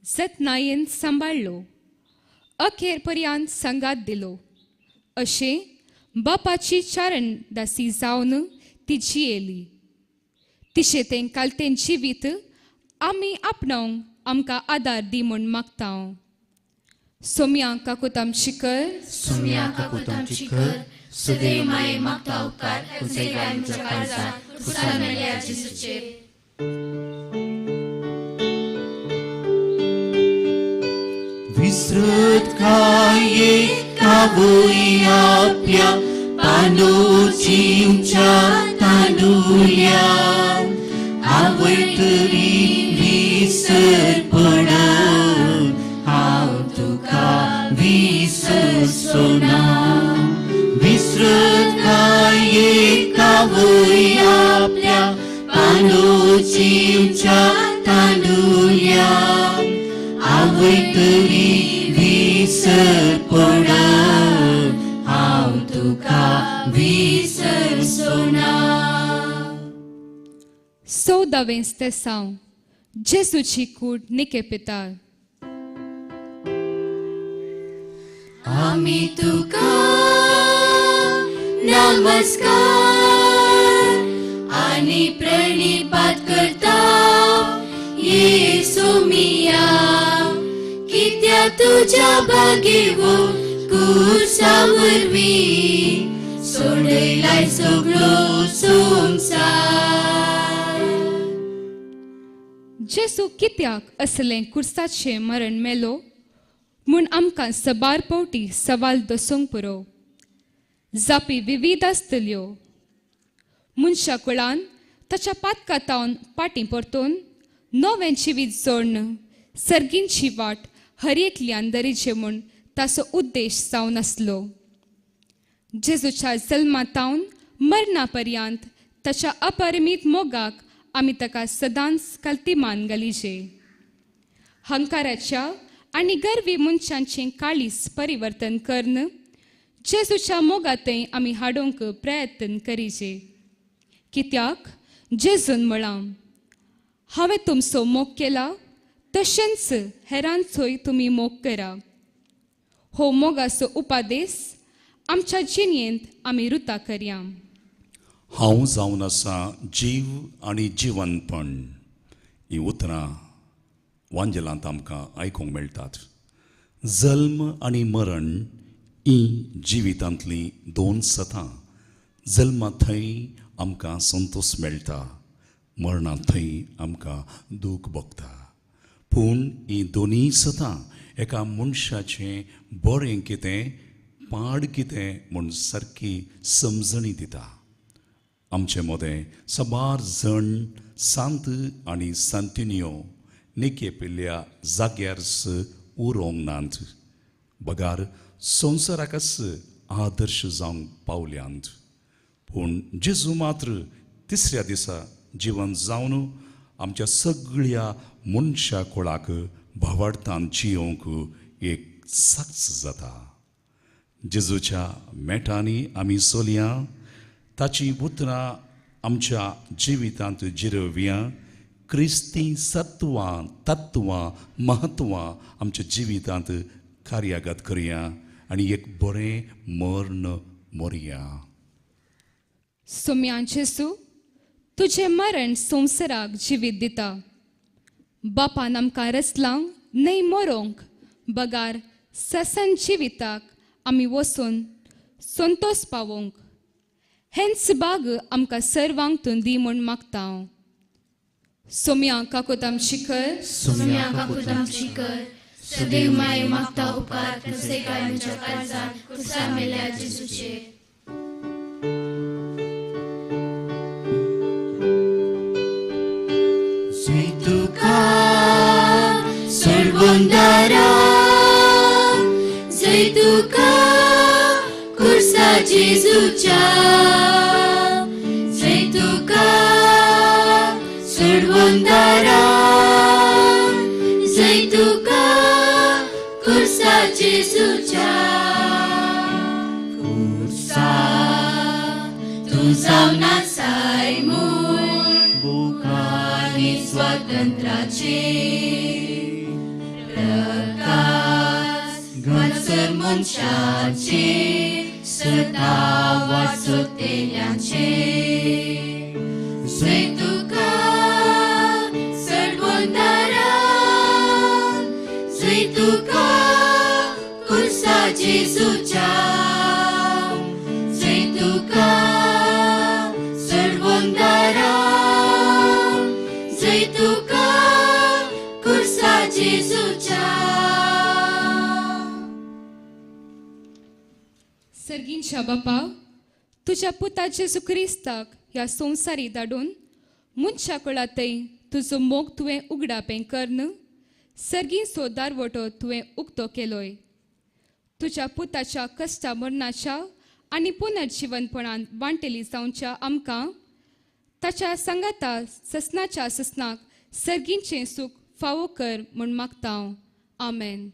जतनायेन सांबाळ्ळो, अखेर पर्यंत सांगात दिलो. अशें बापाची चारण दासी जावन ती जियेली. तिशें तें कालतें जिवीत आमी आपणावंक आमकां आदार दी म्हूण मागता. सोम्या काकूत आमची कर. सोम्या काकूत आमची कर. सुदैव माये मागता उपकार कुसेगाय म्हज्या काळजांत कुसार मेल्या जेजूचेर. विसरत काय आवय आपल्या पानोचींच्या तांदुल्या, आवय तरी विसर पडन हांव तुका विसरचो ना. विसरत काय आवय आपल्या पानोचींच्या तांदुल्या, आवय तरी विसर पडन हांव तुका विसरचो ना. 14वें स्तेसांव. जेजूची कूड निके पिता. आमी तुका नमस्कार आनी प्रणिपात करता येसू मिया, कित्याक तुज्या बागेवो कुर्सा वरवीं सोडयलाय सगळो संवसार. जेजू कित्याक असलें कुर्साचें मरण मेलो म्हूण आमकां सबार पावटी सवाल दसूंक पुरो. जापी विवीध आसतल्यो. मनशा कुळान ताच्या पातकातावन पाटी परतून नवें जिवीत जोडण सर्गींची वाट हर एकल्यान दरीचे म्हूण ताचो उद्देश जावन आसलो. जेजूच्या जल्मातावन मरणा पर्यंत ताच्या अपरिमीत मोगाक आमी ताका सदांच कलती मान घालीजे. हंकाराच्या आनी गर्वी मनशांचें काळीज परिवर्तन करून जेजूच्या मोगांतय आमी हाडूंक प्रयत्न करीजे. कित्याक जेजून म्हळां, हांवें तुमचो मोग केला तशेंच हेरांचोय तुमी मोग करा. हो मोगाचो उपादेस आमच्या जिणेंत आमी रुता करया. हांव जावन आसा जीव आनी जिवनपण हीं उतरां वांजेलांत आमकां आयकूंक मेळटात. जल्म आनी मरण हीं जिवितांतलीं दोन सतां. जल्मा थंय आमकां संतोश मेळटा, मरणा थंय आमकां दूख भोगता. पूण हीं दोनूय सतां एका मनशाचें बरें कितें पाड कितें म्हूण सारकी समजणी दिता. आमचे मदें सबार जण सांत आनी सांतिन्यो निकेपिल्ल्या जाग्यार उरोंक नात, बगार संवसाराकच आदर्श जावंक पावल्यांत. पूण जेजू मात्र तिसऱ्या दिसा जिवन जावन आमच्या सगळ्या मनशा कुळाक भावार्थान जियोवंक एक साक्ष जाता. जेजूच्या मेटांनी आमी चलया, ताची उतरां आमच्या जिवितांत जिरोवया. क्रिस्ती सत्वां, तत्वां, महत्वां आमच्या जिवितांत कार्यागत करया आनी एक बरें मर्ण मोरया. सोम्या जेजू, तुजें मरण संवसाराक जिवीत दिता. बापान आमकां रचलां न्हय मरोंक, बगार ससन जिविताक आमी वचून संतोस पावोवंक. हेंच बाग आमकां सर्वांक तूं दी म्हूण मागता हांव. सोम्या काकूत आमची कर. सोम्या काकूत आमची कर. सदैव माये मागता उपकार कसे काय म्हज्या काळजान कुर्सार मेल्या जेजूचे. तुका सोडवंदारा, जय तुका कुर्सा जेजूच्या, जय तुका सोडवंदारा, जय तुका कुर्सा जेजूच्या. कुर्सा तूं जावन आसाय म्हूण बुकांनी स्वातंत्र्याचे प्रकाश घनसर मनशाचे सतावा सोतेल्याचे. जय तुका सर्वंदारा, जय तुका कुर्सा जेजूच्या, जय तुका सर्वंदारा, जय तुका कुर्सा जेजूच्या. सर्गींच्या बापा, तुज्या पुता जेजू क्रिस्ताक ह्या संवसारी धाडून मनशा कुळांतय तुजो मोग तुवें उगडापें कर्न सर्गींचो दारवटो तुवें उक्तो केलोय. तुज्या पुताच्या कश्टा मरणाच्या आनी पुनर्जिवनपणान वांटेली जावच्या आमकां ताच्या सांगाता ससनाच्या ससनाक सर्गींचें सूख फावो कर म्हूण मागता हांव. आमेन.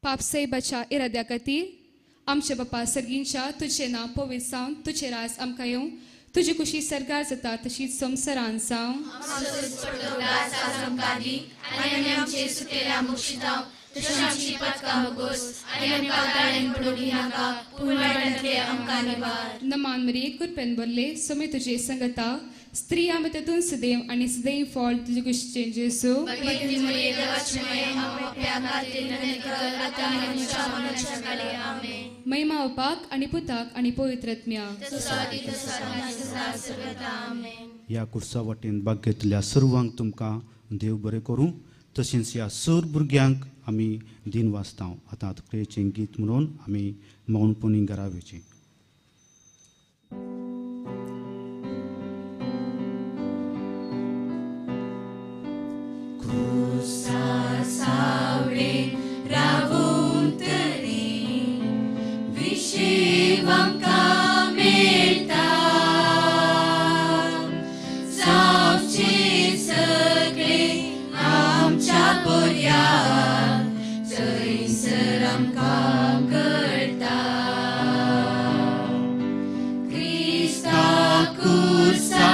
पापसाहेबाच्या इराद्या खातीर आमच्या बापा सर्गींच्या, तुजें नांव पवित्र जावन तुजें राज आमकां येवं, तुजी कुशी सर्गार जाता तशीच संवसारान जावं. नमान मरिये, कृपेन भरले, सोमे तुजे संगता, स्त्रिया मदीं तूं सदैव आनी सदैव फळ तुजे कुशीचें जेजू. महिमा बापाक आनी पुताक आनी पवित्र आत्म्याक. ह्या कुर्सा वाटेन भाग घेतल्या सर्वांक तुमकां देव बरें करूं. तशेंच ह्या सर भुरग्यांक आमी दिन वाचता. आतां क्रियेचें गीत म्हणून आमी मौनपणी घरा वयचें. कुर्सा सावळे रावून तरी विशेव आमकां मेळटा, जावचें सगळें आमच्या बऱ्याक थंयसर आमकां कळटा. क्रिस्ता कुर्सा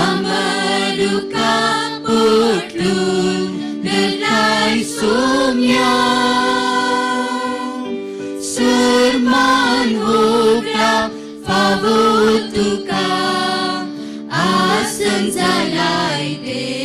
अमरुका पोटलून धरलाय सोम्या, सरमान होगला फावो तुका आसन जालाय देवा.